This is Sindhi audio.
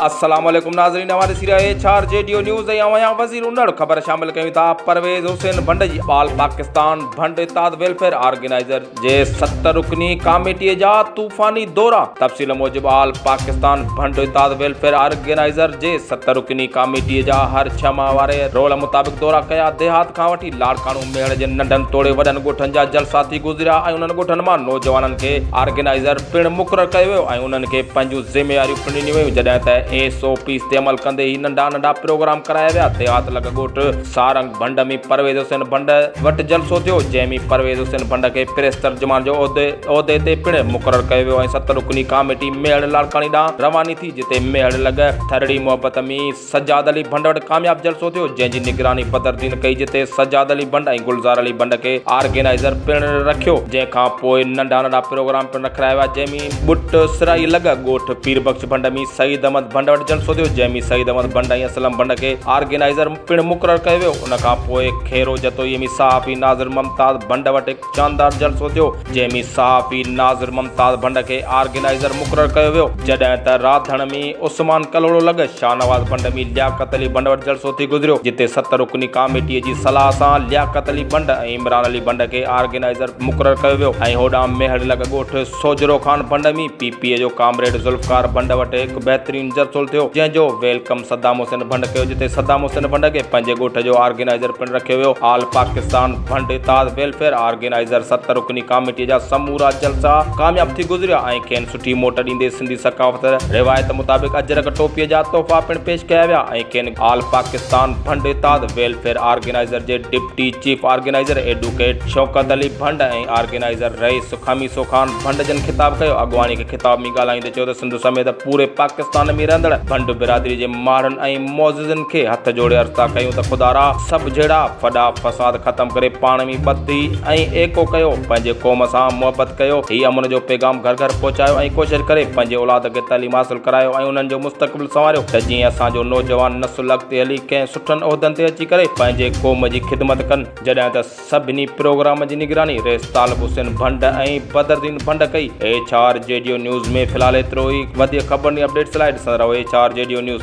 السلام عليڪم ناظرين اوهان ڏسي رهيا H R G D news ۽ اوهان وزير انڙ خبر شامل ڪيون ٿا پرويز حسين ڀنڊ جي آل پاڪستان ڀنڊ اتحاد ويلفيئر آرگنائيزر جي ست رڪني ڪاميٽي جا طوفاني دورا تفصيل موجب آل پاڪستان ڀنڊ اتحاد ويلفيئر آرگنائيزر جي ست رڪني ڪاميٽي جا هر ڇهه ماهه واري رول مطابق دورا ڪيا ديهات کان وٺي لاڙڪاڻو ميهڙ جي ننڍن توڙي وڏن ڳوٺن جا جلسا ٿي گذريا ۽ انهن ڳوٺن مان نوجوانن کي آرگنائيزر پڻ مقرر ڪيو ويو ۽ انهن کي پنهنجون ذميواريون پڻ ڏنيون ويون جڏهن ته ايس او پيز تي عمل ڪندي هي ننڍا ننڍا پروگرام ڪرايا ويا ديهات لڳ ڳوٺ سارنگ ڀنڊ ۾ پرويز حسين ڀنڊ وٽ جلسو ٿيو جنهن ۾ پرويز حسين ڀنڊ کي پريس ترجمان جو عهدي تي پڻ مقرر ڪيو ويو ۽ ست رڪني ڪاميٽي ميهڙ لاڙڪاڻي ڏانهن رواني ٿي جتي ميهڙ لڳ ٿرڙي محبت ۾ سجاد علي ڀنڊ وٽ ڪامياب جلسو ٿيو، جنهن جي نگراني بدرالدين ڪئي جتي سجاد علي ڀنڊ ۽ گلزار علي ڀنڊ کي آرگنائيزر پڻ رکيو، جنهن کان پوء ننڍا ننڍا پروگرام پڻ رکرايا ويا، جنهن ۾ ٻٽ سرائي لڳ ڳوٺ پير بخش ڀنڊ ۾ سعيد احمد ڀنڊ وٽ جلسو ٿيو، جنهن ۾ سعيد احمد ڀنڊ ۽ اسلم ڀنڊ کي آرگنائيزر پڻ مقرر ڪيو ويو، ان کان پوء خيرو جتوئي ۾ صحافي ناظر ممتاز ڀنڊ وٽ هڪ شاندار جلسو ٿيو، جنهن ۾ صحافي ناظر ممتاز ڀنڊ کي آرگنائيزر مقرر ڪيو ويو، جڏهن ته راڌڻ ۾ عثمان ڪلهوڙو لڳ شاهنواز ڀنڊ ۾ لياقت علي ڀنڊ وٽ جلسو ٿي گذريو، جتي ست رڪني ڪاميٽي جي صلاح سان لياقت علي ڀنڊ ۽ عمران علي ڀنڊ کي آرگنائيزر مقرر ڪيو ويو ۽ هوڏانهن ميهڙ لڳ ڳوٺ سوجهرو خان ڀنڊ ۾ پي پي جو ڪامريڊ ذوالفقار ڀنڊ وٽ هڪ بهترين جلسو ٿيو، جنهن جو welcome Saddam Hussain ڀنڊ ڪيو، جتي صدام حسين ڀنڊ کي پنهنجي ڳوٺ جو آرگنائيزر پڻ رکيو ويو. آل پاڪستان ڀنڊ اتحاد ويلفيئر آرگنائيزر ست رڪني ڪاميٽي جا سمورا جلسا ڪامياب ٿي گذريا ۽ کين سٺي موٽ ڏيندي سنڌي ثقافت روايت مطابق اجرڪ ٽوپي جا تحفا پڻ پيش ڪيا ويا ۽ کين آل پاڪستان ڀنڊ اتحاد ويلفيئر آرگنائيزر جي deputy chief organizer advocate Shaukat Ali Bhand ۽ organizer رئيس خميسو خان ڀنڊ جن خطاب ڪيو. اڳواڻي کي خطاب ۾ ڳالهائيندي چيو ته سنڌ سميت پوري پاڪستان ۾ رهندڙ ڀنڊ برادري جي ماڻهن ۽ معززن کي هٿ جوڙي عرض ٿا ڪيون ته خدارا سڀ جهيڙا، ڦڏا، فساد ختم ڪري پاڻ ۾ ٻڌي ۽ ايڪو ڪيو، پنهنجي قوم سان محبت ڪيو، هي امن جو پيغام گهر گهر پهچايو ۽ ڪوشش ڪري پنهنجي اولاد کي تعليم حاصل ڪرايو ۽ انهن جو مستقبل سنواريو ته جيئن اسان جو نوجوان نسل اڳتي هلي ڪنهن سٺن عهدن تي اچي ڪري پنهنجي قوم جي خدمت ڪن. جڏهن ته سڀني پروگرام جي نگراني رئيس طالب حسين ڀنڊ ۽ بدرالدين ڀنڊ ڪئي. H R G D news ۾ في الحال ايترو ئي وڌيڪ خبرن ۽ اپڊيٽس لاء ڏسندا رهو H R G D news.